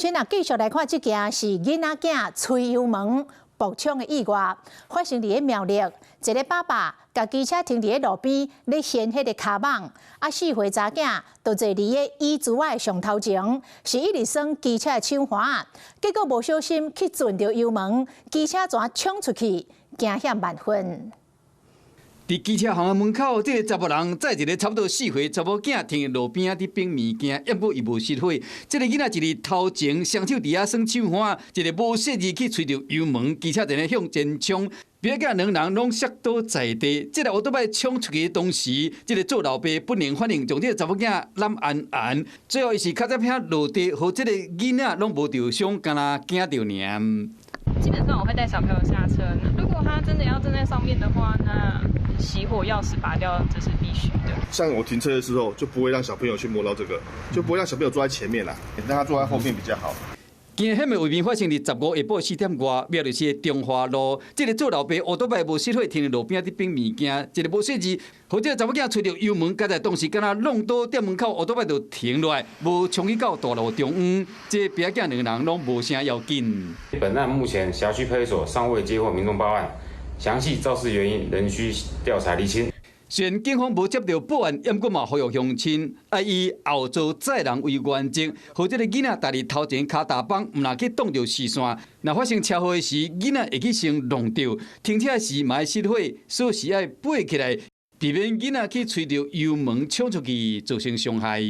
先啊，繼續來看這件是囡仔囝催油門爆衝的意外，發生佇咧苗栗，一个爸爸共機車停佇咧路邊咧掀彼个跤網，啊4歲查囝就坐佇咧椅子仔的上頭前，是一直耍機車的手環，結果無小心去軋著油門，機車怎衝出去，驚險萬分。佇機車行的門口，這个查埔人載一个差不多4歲查某囝停佇路邊仔佇放物件，毋過伊無熄火。這个囡仔一佇頭前，雙手佇遐耍手環，一个無細膩去催著油門，機車就咧向前衝。爸囝兩人攏摔倒在地。這个歐多擺衝出去的當時，這个做老爸本能反應將這个查某囝攬安安。最後伊是跤才片落地，予這个囡仔攏無著傷，干焦驚著爾。基本上我會帶小朋友下車。如果他真的要站在上面的話，那熄火鑰匙拔掉，這是必須的。像我停車的時候，就不會讓小朋友去摸到這個，就不會讓小朋友坐在前面啦，讓他坐在後面比較好。驚險的畫面發生佇15下晡4點外，苗栗市的中華路，這个做老爸烏多擺無熄火停佇路邊佇放物件，一个無細膩，予這个查某囝催著油門，佮在當時敢若弄倒店門口，烏多擺就停落來，無衝去到大路中央，這爸囝兩个人攏無啥要緊。本案目前轄區派出所尚未接獲民眾報案，詳細肇事原因仍需調查釐清。雖然警方無接到報案，毋過嘛呼籲鄉親愛以後座載人為原則，予這个囡仔踏佇頭前跤踏板，毋若去擋著視線。若發生車禍的時，囡仔會去先弄著。停車時嘛愛熄火，鎖匙愛拔起來，避免囡仔去催著油門衝出去，造成傷害。